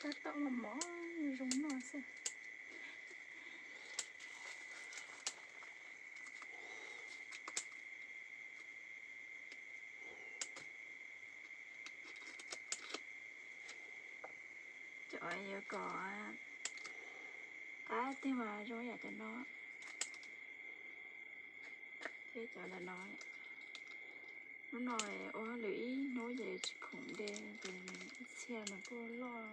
Tab tom mos mos zoo noj xwb. Cov yuav kom qab tiag mas zoo yam cov no thiab cov ntawm no. Hnub no ua hauj lwm ib hnub ces tsis khoom de ces ib txhia nws kuj loj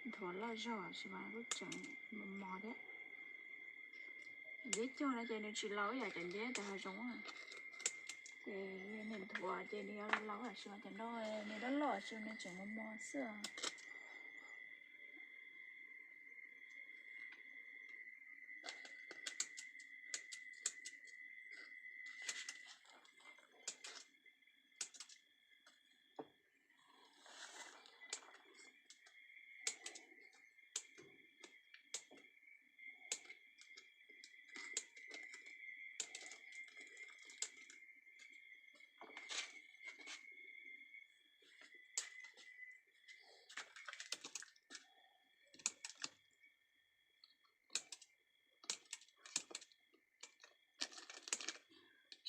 nthuav loj zog sis mas kuj tseem mos mos thiab. Nceb cog no ces nws tsis laus yam cov nceb tau hav zoov, ces nws nthuav ces nws yuav laus sis mas cov no nws loj loj sis nws tseem mos mos xwb.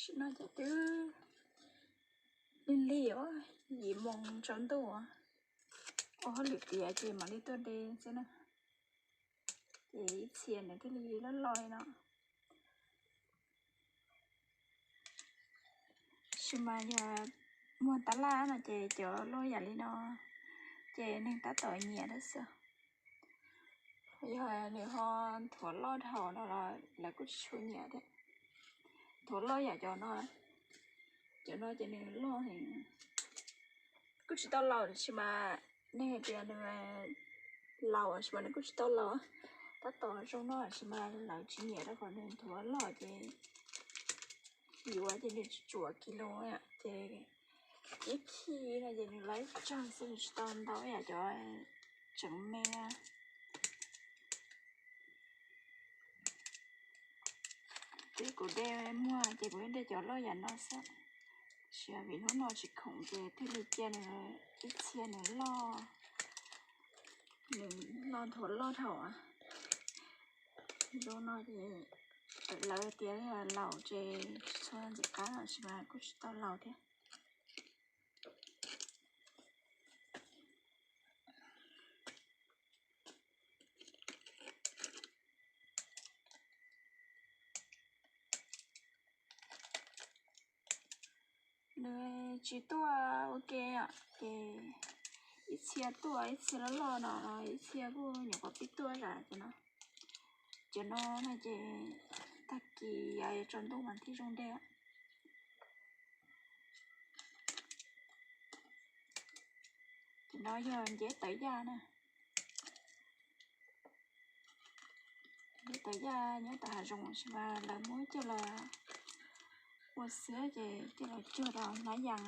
Sim no ces twb lig lig os, yim moos tsaus ntuj, ua hauj lwm tiav ces mam li tuaj de xwb na. Ces ib txhia nws thiaj li loj loj li no. Sis mas yog muag tab laj no ces cov loj yam li no ces neeg tab tom nyiam thiab xwb. Yog nws ho nthuav loj dhau no los lawv kuj tsis tshua nyiam thiab. Nthuav loj yam cov no, cov no ces nws loj heev, kuj tsis tau laus sis mas nej hais tias nws laus sis mas nws kuj tsis tau laus. Tab tom zoo no sis mas lawv tsis nyiam rau qhov nws nthuav loj ces yuav ces nws tsis tsuam kis lus ces ib khi no ces nws lawv tsawg xwb, nws tsis tau ntau yam cov tseem me. Twb kuv de muag ces kuv de cov loj yam no xwb, sis vim hnub no tsis khoom ces thiaj li cia nws ib txhia nws loj, nws loj nthuav loj dhau. Zoo no ces lawv tias laus ces tsis txhua ntxim qab los sis mas kuj tsis tau laus thiab. Nws tsis tuaj ua ke os, ces ib txhia tuaj ib txhia loj loj no, ib txhia kuj nyuam qhuav pib tuaj zam ces no. Cov no no ces tag kis yuav tsaus ntuj mas thiaj zoo de. Ces no yog nceb tawv yaj na. Nceb tawv yaj nyob tom hav zoov sis mas lawv muab coj los ua xiab ces coj los cuag rau hnab yas.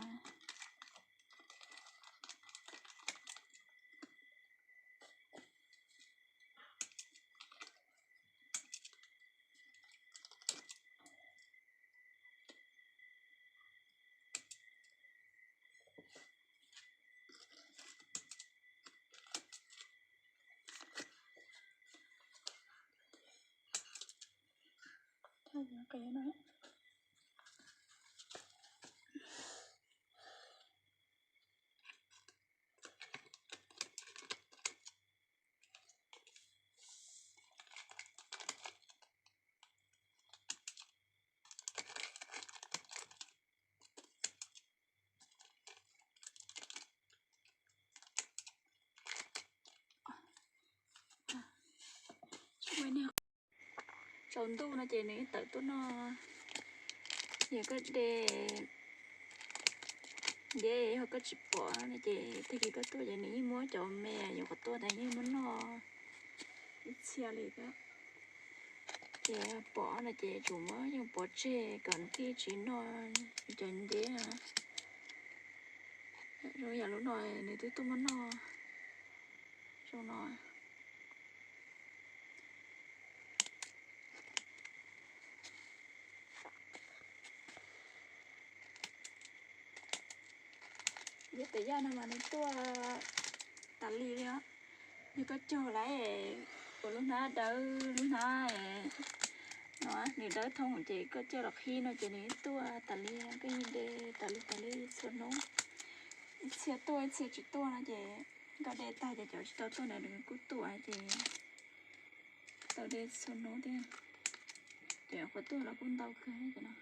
Tsaus ntuj no ces nws tawm tuaj noj. Yog koj de nceb yog koj tsis pom no ces tag kis koj tuaj ces nws yeej muab cov me nyuam qhuav tuaj ntawd yeej muab noj ib txhia li thiab. Ces pom no ces tsum muab yeej pov tseg kom nws thiaj tsis noj cov nceb. Zoo yam lub no nws twb tuaj muab noj zoo no. Nceb tawv yaj no mas nws tuaj tas li li os. Yog koj cog lawm ua lub hnab dawb, lub hnab no nws dawb thoob ces koj coj los qhib no ces nws tuaj tas li, koj yeej de tas li tas li txhua hnub. Ib txhia tuaj ib txhia tsis tuaj no ces koj de tag ces cov tsis tau tuaj ntawd nws kuj tuaj ces tau de txhua hnub thiab. Ces qhuav tuaj los kuj ntau kawg no.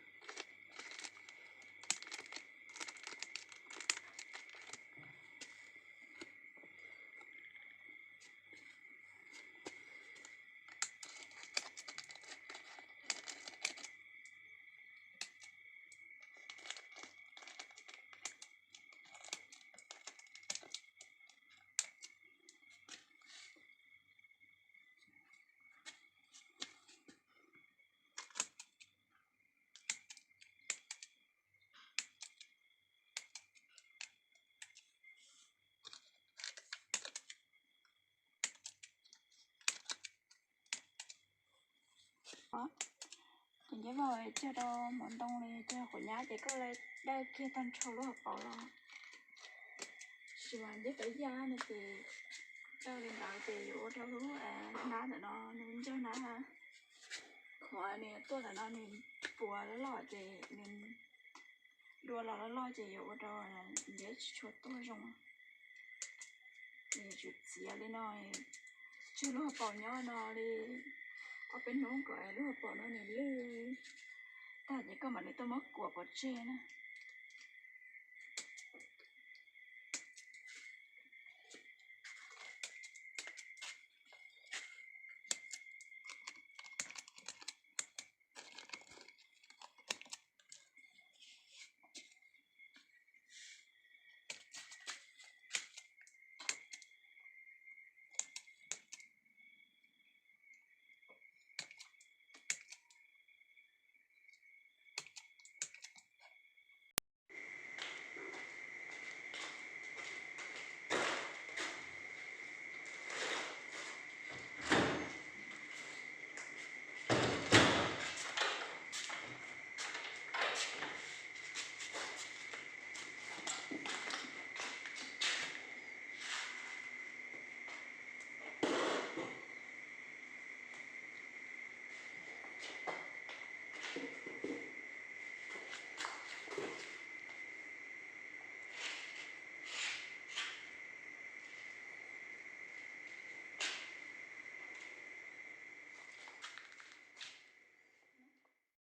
Ces nceb vog cog rau hmov ntoo los yog cog quav nyab ces koj dawj kiag tag nrho lub hauv paus los. Tab sis mas nceb pav yaj no ces dawj li ntawd ces yuav ua rau lub hnab ntawm no nws ncaj hnab. Qhov nws tuaj ntawm no nws puas loj loj ces nws dua los loj loj ces yuav ua rau nceb tsis tshua tuaj zoo. Ces yuav tsum txiav li no, tseg lub hauv paus nyob no li ob peb hnub kom lub hauv paus no nws lwj tag ces koj mam li tuaj muab kuam pov tseg na.